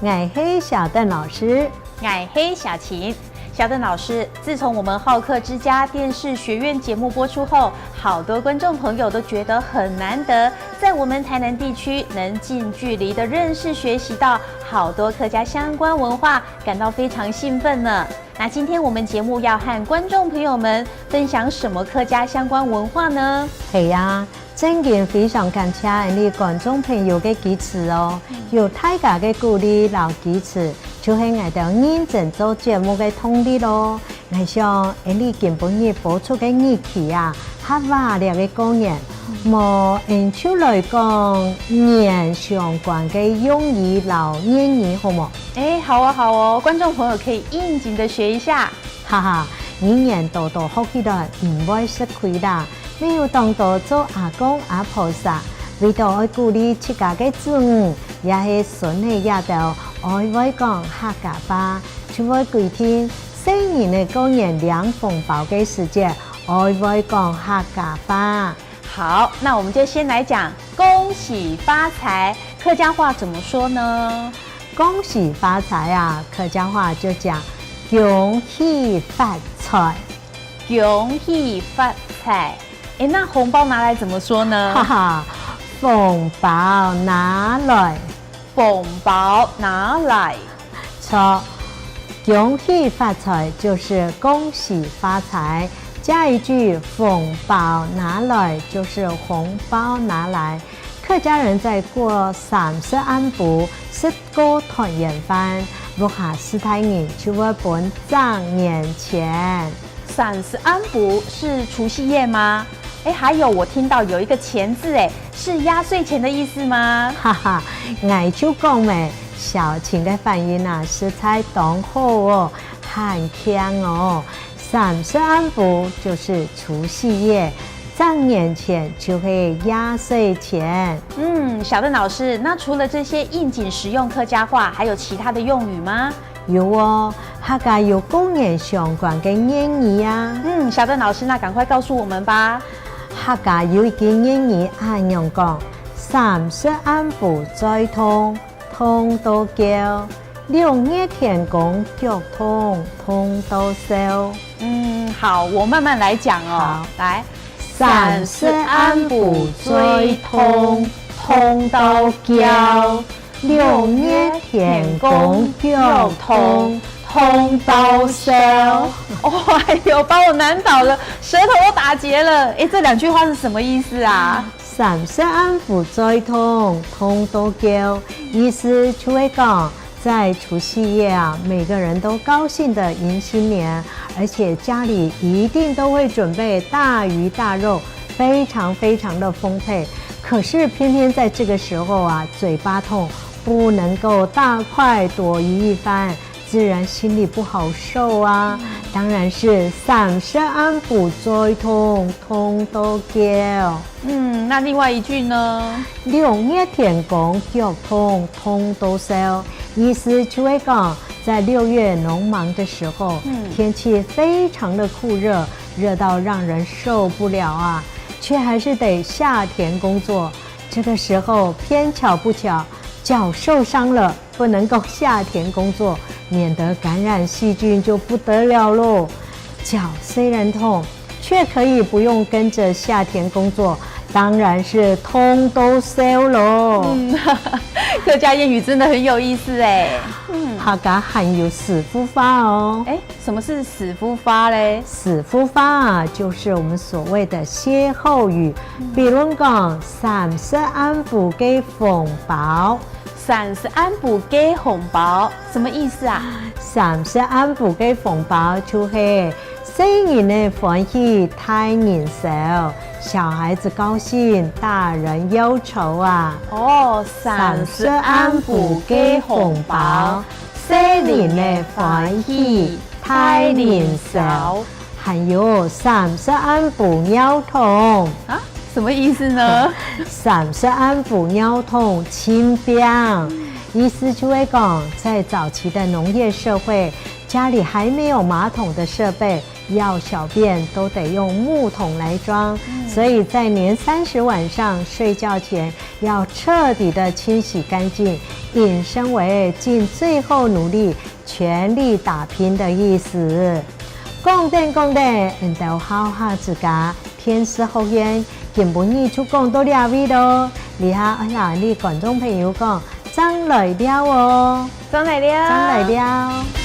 𠊎係小鄧老師， 𠊎係小琴。小鄧老師，自從我們好客之家電視學院節目播出後，好多觀眾朋友都覺得很難得，在我們台南地區能近距離的認識學習到好多客家相關文化，感到非常興奮呢。那今天我們節目要和觀眾朋友們分享什麼客家相關文化呢？係啊，真件非常感謝你觀眾朋友的支持哦，有大家的鼓勵佮支持，就是𠊎兜認真做節目的動力囉。𠊎想，你今晡日播出的日期啊，較熱烈的過年，無用手來講年相關的用語佮諺語好無？哎，好哦，好哦，觀眾朋友可以應景的學一下。哈哈，語言多多學起來毋會吃虧啦，沒有當到做阿公阿婆時，為著愛鼓勵自家的子女，抑是孫的也都愛會講客家話，就會規定細人的過年領紅包的時節，愛會講客家話。好，那我們就先來講恭喜發財，客家話怎麼說呢？恭喜發財啊，客家話就講恭喜發財，恭喜發財。哎，那紅包拿來怎麼說呢？哈哈，紅包拿來，紅包拿來。錯，恭喜發財就是恭喜發財，加一句紅包拿來就是紅包拿來。客家人在過三十暗晡食過團圓飯，屋下四大人就會分長年錢。三十暗晡是除夕夜嗎？哎，還有我聽到有一個錢字，哎，是壓歲錢的意思嗎？哈哈，𠊎就講咩，小琴的反應啊，實在當好哦，很強哦。三十暗晡就是除夕夜，長年錢就是壓歲錢。嗯，小鄧老師，那除了這些應景實用客家話，還有其他的用語嗎？有哦，客家有過年相關的諺語啊。嗯，小鄧老師，那趕快告訴我們吧。客家有一句諺語按樣講：三十暗晡嘴痛，痛到叫；六月天公腳痛，痛到笑。嗯，好，我慢慢來講哦。好，來，三十暗晡嘴痛，痛到叫；六月天公腳痛，痛到笑。哦，哎呦，把我難倒了，舌頭都打結了。哎，這兩句話是什麼意思啊？三十暗晡嘴痛，痛到叫，意思就會講，在除夕夜啊，每個人都高興的迎新年，而且家裡一定都會準備大魚大肉，非常非常的豐沛。可是偏偏在這個時候啊，嘴巴痛，不能夠大快朵頤一番，自然心裡不好受啊。當然是三十暗晡嘴痛，痛到叫。嗯，那另外一句呢？六月天公腳痛，痛到笑。意思就會講，在6月農忙的時候，天氣非常的酷熱，熱到讓人受不了啊，卻還是得下田工作。這個時候偏巧不巧，腳受傷了，不能夠下田工作，免得感染細菌就不得了嘍。腳雖然痛，卻可以不用跟着下田工作，當然是痛到笑囉。嗯，客家諺語真的很有意思哎。嗯，客家還有四夫話哦。哎，什麼是四夫話嘞？四夫話啊，就是我們所謂的歇後語。比如講，三十暗晡給紅包，三十暗晡給紅包，什麼意思啊？三十暗晡給紅包就是細人的歡喜，大人愁。小孩子高興，大人憂愁啊！哦，三十暗晡給紅包，細人的歡喜，大人愁。還有三十暗晡尿桶啊？什麼意思呢？三十暗晡尿桶清冰，意思就會講，在早期的農業社會，家裡還沒有馬桶的設備，要小便都得用木桶來裝，所以在年三十晚上睡覺前要徹底的清洗乾淨，引申為盡最後努力、全力打拼的意思。講電講電，緣投好客之家天師學院今晡日就講到遮位囉。你好，哎呀，你觀眾朋友講，正來尞哦，正來尞，正來尞。